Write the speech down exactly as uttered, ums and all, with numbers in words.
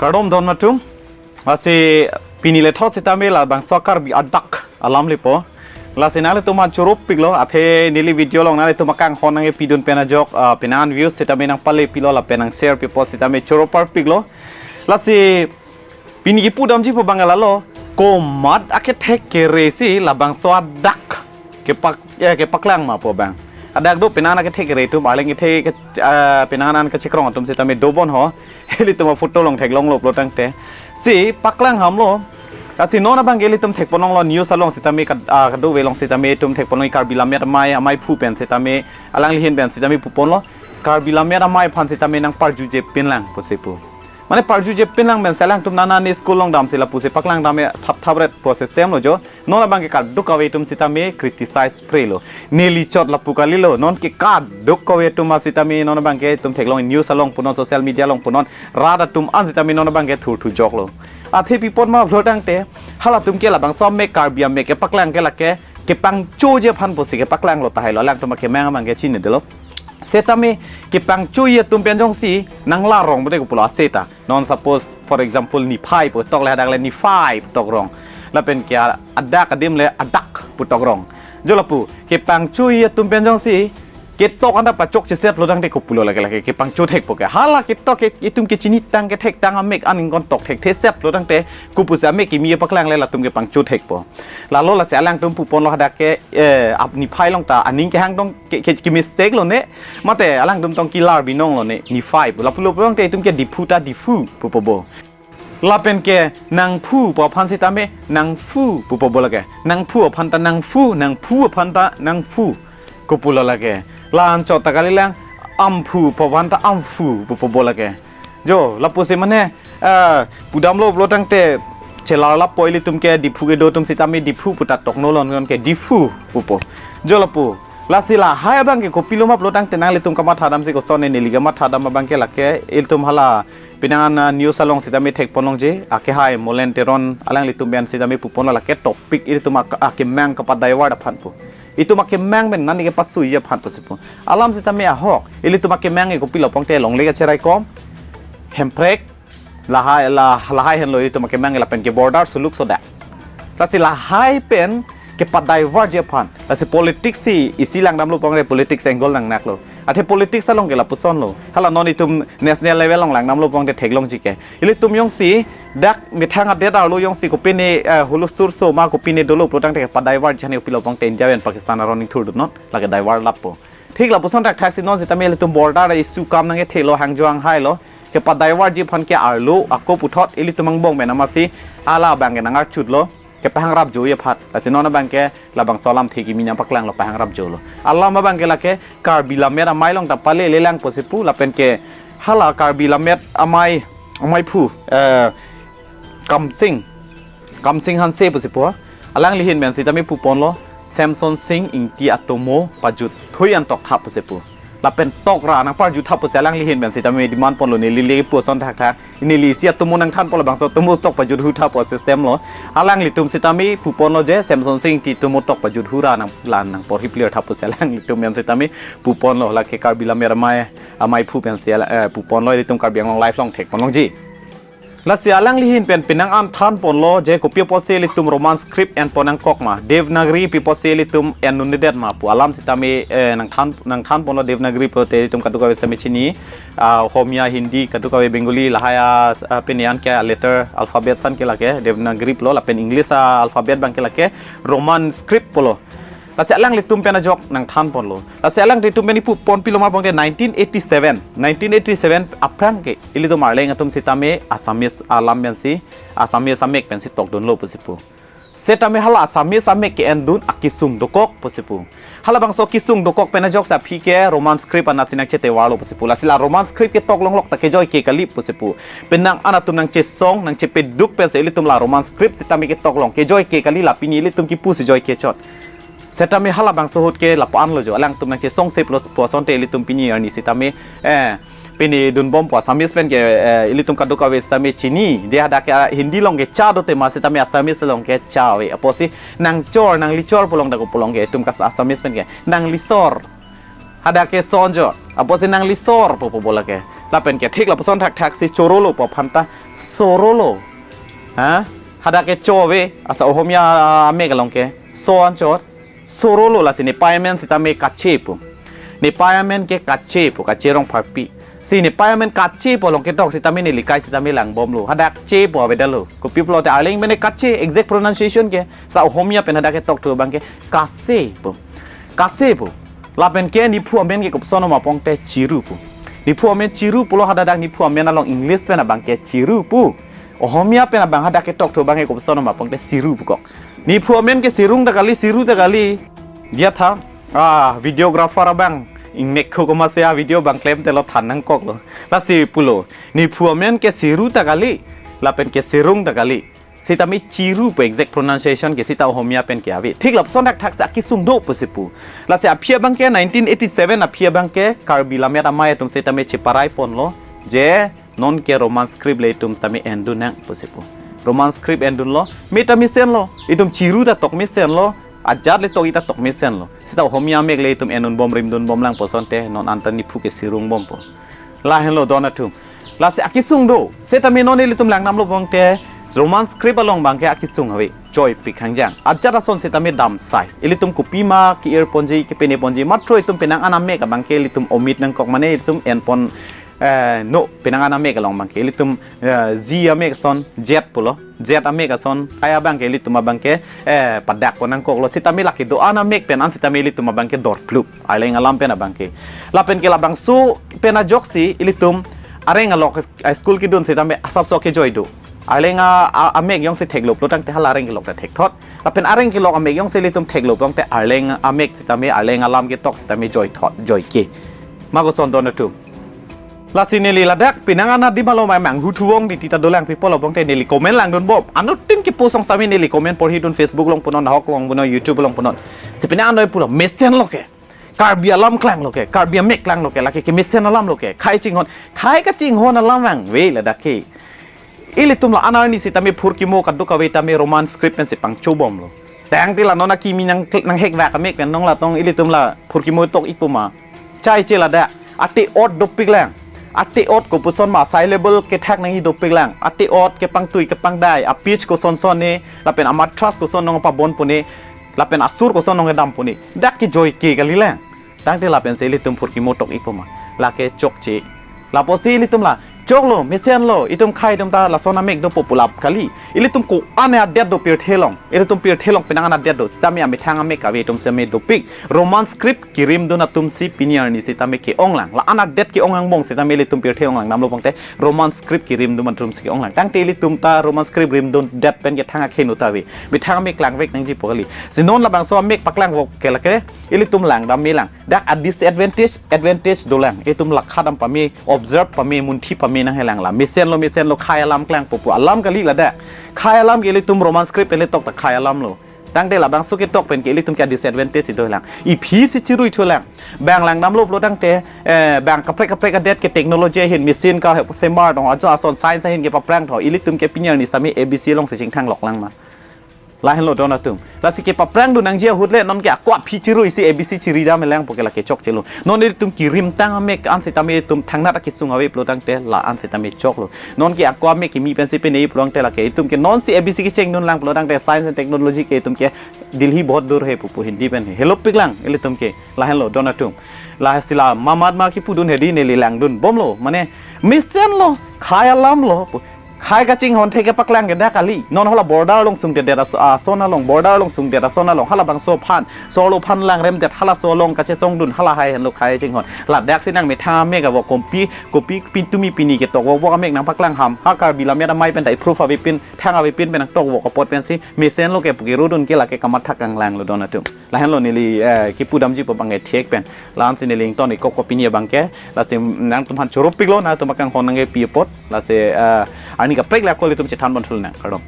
Kardom don atum. Lasi pini lethot sitame labangso Karbi adak alam lepo. Lasi nanglitum aphan choro piklo, athe neli video along nanglitum akanghon nangkepidun pen ajok, ah, penang views sitame nangpale pilo lapen nang share pipo sitame choro parpiklo. Lasi pini kipudamji pu abang lalo, komat akethek kere si labangso adak kepak, eh, kepaklang ma pu abang. Adak do penang akethek kere atum, arleng kethe ke, ah, penang an kachekrong atum sitame dobon ho. Ilitum aphoto along theklonglo pulo tangte si paklang hamlo. Lasi non abangke ilitum thekponlonglo, news along sitame kad-, ah, kadokave along sitame itum thekponlong, Karbi Lammet Amei, Ameiphu pen sitame, alangli ahin pen sitame puponlo, Karbi Lammet Amei aphan sitame nangparjuje pinlang pusi pu. Mane parjuje pinlang pen si alangtum nanani school along damsi lapusi paklang dam e thap thap ret pu system lo jo. Non abangke kadokave atum sitame criticize prelo. Neli chot lapu kalilo. Nonke kadokave atum sitame non abangke itum theklong, news along punon, social media along punon, rat atum an sitame non abangke thurthu joklo. Athe pi apot ma pulo tangte, halatum ke labangso amek, Karbi amek kepaklang ke lake kepangchoji aphan pusi kepaklanglo tahai lo. Alangtum akemang abangke chinidelo. Setame kepangchoji atum pen jongsi nanglarong bode kopulo ase ta. Non suppose, for example, niphai pu tok le, hadak le niphai pu tok rong. Lapen ke adak adim le adak pu tok rong. Jo lapu, kepangchoji atum pen jongsi ketok anta pachokche set lo tangte kopulo lake, lake kepangcho thekpo ke. Hala ketok ke itum kechinitang kethektang amek an ingkon tok thekthe set lo tangte kopusi amek kimi paklang le latum kepangcho thekpo. Lalo lasi alangtum puponlo hadak ke, eh, ap niphai along ta aning kehang tong ke, ke, ke mistake lo ne. Mate alangtum tong kelar binong lo ne, niphai pu. Lapulo pulo tangte itum ke Diphu ta Diphu pupo bo. Lapen ke nangphu pu aphan sitame nangphu pupo bo lake. Nangphu aphan ta nangphu, nangphu aphan ta nangphu kopulo lake. La-an chot ta kalilang, amphu pu aphan ta amphu pupo bo lake. Jo, lapusi mane, eh, pudamlo pulo tangte chelar lapo, ilitum ke Diphu kedo atum sitame Diphu pu ta tokno lo, non ke Diphu pupo. Jo lapu. Lasi lahai abangke kopilo ma pulo tangte nanglitum kamatha damsi koson ne, neli kamatha dam abangke lake, ilitum hala penang an, ah, news along sitame thekponlongji, akehai Molen Teron alanglitum pen sitame puponlo lake topic ilitum ak-, akemang kapa-divert aphan pu. Itum akemang pen nani kepasuiji aphan pusi pu. Alam sitame ahok, ilitum akemang ke kopilo pulo tangte longle kacheraikom, hemprek, lahai, la, lahai henlo itum akemang lapen ke border suluk soda. Lasi lahai pen kepa-divertji aphan. Lasi politics si isi langdamlo pulo tangte politics angle nangnaklo. Athe politics along ke lapuson lo. Hala non itum national level along langdamlo pulo tangte theklongji ke. Ilitum jongsi dak methang adet arlo jongsi kopine, eh, hulustur so ma kopine dolo pulo tangte kepa-divertji aphan kopilo pulo tangte India pen Pakistan aron ingthurdun non. Lake divert lapo. Thik lapuson thakthak si non sitame ilitum border issue akam nangkethelo, hangjo hanghai lo. Kepa-divertji aphan ke arlo ako puthot ilitum angbong pen amatsi hala abangke nangarchutlo. Kepahangrapjoji aphan. Lasi non abangke labangso alamthe kimi nangpaklanglo, pahangrapjolo. Alam abangke lake Karbi Lammet Amei along ta palele lang pusi pu lapen ke hala Karbi Lammet Amei, Ameiphu, eh, Kamsing, Kamsing Hanse pusi pu. Alangli ahin pen sitame puponlo, Semson Sing Ingti atomo pajut thui an tokthap pusi pu. Lapen tokra nangparjutthap pusi alangli ahin pen sitame demand ponlo, neli le pu ason thakthak. Neli isi atomo nangthanpo, labangso atomo tok pajut huthap pu system lo. Alanglitum sitame puponlo je Semson Sing Ingti atomo tok pajut hura nang, la nangporhi clear thap pusi alanglitum pen sitame puponlo, lake Karbi Lammet Amei, Ameiphu pen si ala, eh, puponlo, ilitum Karbi Anglong Live along thekponlongji. Lasi alangli ahin pen penang an thanponlo je kopi apotsi ilitum Roman script enpon nangkok ma, Devanagari pi apotsi ilitum en un'edet ma pu alam sitame, eh, nangthan, nangthanponlo. Devanagari pulote ilitum kadokave sitame chini, ah, Ohomia, Hindi, kadokave Bengali, lahai a, ah, pini an ke letter alphabet an ke lake Devanagari pulo, lapen English a alphabet abangke lake Roman script pulo. Lasi alanglitum pen ajok nangthanponlo. Lasi alanglitum pen ipupon pilo ma pulo tangte nineteen eighty-seven. Nineteen eighty-seven aphrang ke ilitum arleng atum sitame Assamese alam pensi, Assamese amek pensi tokdunlo pusi pu. Setame hala Assamese amek ke-endun akesung dokok pusi pu. Halabangso kesung dokok pen ajok si aphi ke Roman script anatsi nangchetevarlo pusi pu. Lasi la Roman script ketok longlok ta kejoike kali pusi pu. Penang an atum nangchesong, nangchepeduk pensi ilitum la Roman script sitame ketok long kejoike kali, la pini ilitum kipu si joike chot. Setame halabangso ahut ke lapu-an lo jo, alangtum nangchesongse pulo pu asonte ilitum pini arni sitame, eh, pini dunbompo, Assamese pen ke, eh, ilitum kadokave sitame chini. Dia hadak ke, ah, Hindi along ke cha do tema sitame Assamese along ke cha ave. Apotsi nangchor, nanglichor pu long dak pu long ke itum kas Assamese pen ke nanglisor. Hadak ke son jo. Apotsi nanglisor pupo bo lake. Lapen ke thik lapuson thakthak si chorolo pu aphan ta Soro lo. Ha? Hadak ke cho ave, asa Ohomia amek along ke. So anchot. Soro lo, lasi Nepei amen sitame kache pu. Nepei amen ke kache pu, kache Rongpharpi. Si Nepei amen kache pu along ketok sitame neli kai sitame langbomlo. Hadak che pu avedetlo. Kopi pulote Arleng amen kache, exact pronunciation ke. Sa Ohomia pen hadak ketokthu abang ke kase pu. Kase pu. Lapen ke nephu amen ke kopuson ma pongte Chiru pu. Nephu amen Chiru pulo, hadak nephu amen along English pen abang ke Chiru pu. Ohomia pen abang hadak ketokthu abang ke kopuson ma pongte Siru pukok. Nephu amen ke Sirung ta kali, Siru ta kali. Dia tha, ah, videographer abang ingnek khu komatsi a video abang klemte lo than nangkoklo. Lasi pulo, nephu amen ke Siru ta kali, lapen ke Sirung ta kali. Sitame Chiru pu exact pronunciation ke sita Ohomia pen ke ave. Thik lapuson thakthak si akesung do pusi pu. Lasi aphi abang ke nineteen eighty-seven aphi abang ke Karbi Lammet Amei atum sitame cheparai ponlo. Je non ke Roman script le itum sitame endun nang pusi pu. Roman script endunlo, me ta mesenlo. Itum Chiru ta tok mesenlo, ajat le tok-ik ta tok mesenlo. Sita Ohomia amek le itum endunbom rimdunbom lang pusonte non anta nephu ke Sirung bompo. Lahenlo don atum. Lasi akesung do. Sitame non ilitum langdamlo pongte Roman script along abang ke akesung ave. Joipik hangjang. Ajat ason sitame damsai. Ilitum kopima ke-ir ponji, kepene ponji. Matro itum penang an amek abang ke ilitum omit nangkok, mane itum en pon, eh, no, penang an amek along abang ke ilitum, eh, G amek ason, Z pulo. Z amek ason, ai abang ke ilitum abang ke, eh, padak pon nangkoklo. Sitame lake do-an amek pen an sitame ilitum abang ke dorplup. Arleng alam pen abang ke. Lapen ke labangso pen ajoksi ilitum areng alok, ah, school kedun sitame asapso kejoi do. Arleng a, a, amek jongsi thekloplo tangte hala areng kelok ta thekthot. Lapen areng kelok amek jongsi ilitum thekloplo tangte Arleng amek sitame Arleng alam ketok sitame joithot, joike. Ma koson don atum. Lasi neli ladak penang an adim along mai manghu thuvong di tita dolang people abang te neli comment langdunbom. Anuttin ke post song sitame neli comment porhidun, Facebook along punon, ahok along punon, YouTube along punon. Si penang an noi pulo mesenlo ke. Karbi alam klanglo ke, Karbi amek klanglo ke, lake kemesen alamlo ke, khei chinghon, khei kachinghon alam vangve ladak ke. Ilitum la-an arni sitame phurkimo kadokave tame Roman script pensi pangchobomlo. Tangte la non akimi nang, nanghekvak amek pen non la tong ilitum la phurkimo tok-ik pu ma. Chaiche ladak, ate-ot dopik lang. Ate-ot kopuson ma syllable kethak nangji dopik lang. Ate-ot kepangtui kepangdai, a-pitch kosonson ne, lapen amatras koson nangpabon pu ne, lapen asur koson nangkedam pu ne. Dak ke joike kali lang. Tangte lapensi ilitum phurkimo tok-ik pu ma. Lake chokche. Lapusi ilitum la choklo, mesenlo, itum khei atum ta lason amek dopo pu lap kali. Ilitum ko-an adet do pirthe along. Ilitum pirthe along penang an adet do. Sitame amethang amek ave atum sitame dopik. Roman script kerimdun atum si pini arni sitame ke-ong lang. La-an adet ke-ong angbong sitame ilitum pirthe along langdamlo pongte Roman script kerimdun atum si ke-ong lang. Tangte ilitum ta Roman script rimdundet pen ke thang akhei nu ta ave. Methang amek klangvek nangjipo kali. Si non labangso amek paklang vok ke lake ilitum langdam me lang. Dak a-disadvantage, advantage dolang. Itum lakha dam pame, observe pame, munthi pame nanghelang la. Mesenlo, mesenlo, khei alam klangpo pu alam kali ladak. Khei alam ke ilitum Roman script pen le tok ta khei alamlo. Tangte labangso ketok pen ke ilitum ke disadvantage si dolang. Iphi si chirui thulang. Bang langdamlo pulo tangte, eh, bang kaprek kaprek adet ke technology ahin, machine kasemar tong, ajo ason science ahin kepaphrang tho. Ilitum ke pini arni sitame A B C alongsi chingthang lok lang ma. Lahenlo don atum. Lasi kepaprangdun nangji ahut le non ke ako aphi chirui si A B C chiri dam lang pu ke lake chokchelo. Non ilitum kerimtang amek an sitame itum thangnat akesung ave pulo tangte la-an sitame choklo. Non ke ako amek kimi pensi pene pulo tangte lake itum ke non si A B C kechengdun lang pulo tangte science and technology ke itum ke Delhi bahut dur hai pu pu Hindi pen hai. Helopik lang ilitum ke. Lahenlo don atum. Lasi la mamat ma kipudun hedi neli langdunbomlo. Mane mesenlo, khei alamlo pu. Khei kachinghon thek kepaklang ke dak kali. Non hala border along sungdedet as-, ason along, border along sungdet ason along. Halabangso aphan, solo aphan langremdet, halaso along kachesongdun, hala hai henlo khei chinghon. Ladak si nang methang amek avo kopi, kopi pin tumi pini ketok vok vok amek nangpaklang ham. Ha Karbi Lammet Amei pen ta proof avepin, thang avepin pen nangtok vok apot pensi mesenlo ke pu kerudun ke lake kamathak kanglanglo don atum. Lahenlo neli, eh, kipudamji pu abang ke thek pen. La-ansi neli ington-ik kok pini abang ke. Lasi nangtumphan chorop piklo, nangtum akanghon nangkepi apot. Lasi, eh, arni kaprek le ako ilitum chethan pon thulnang. Kardom.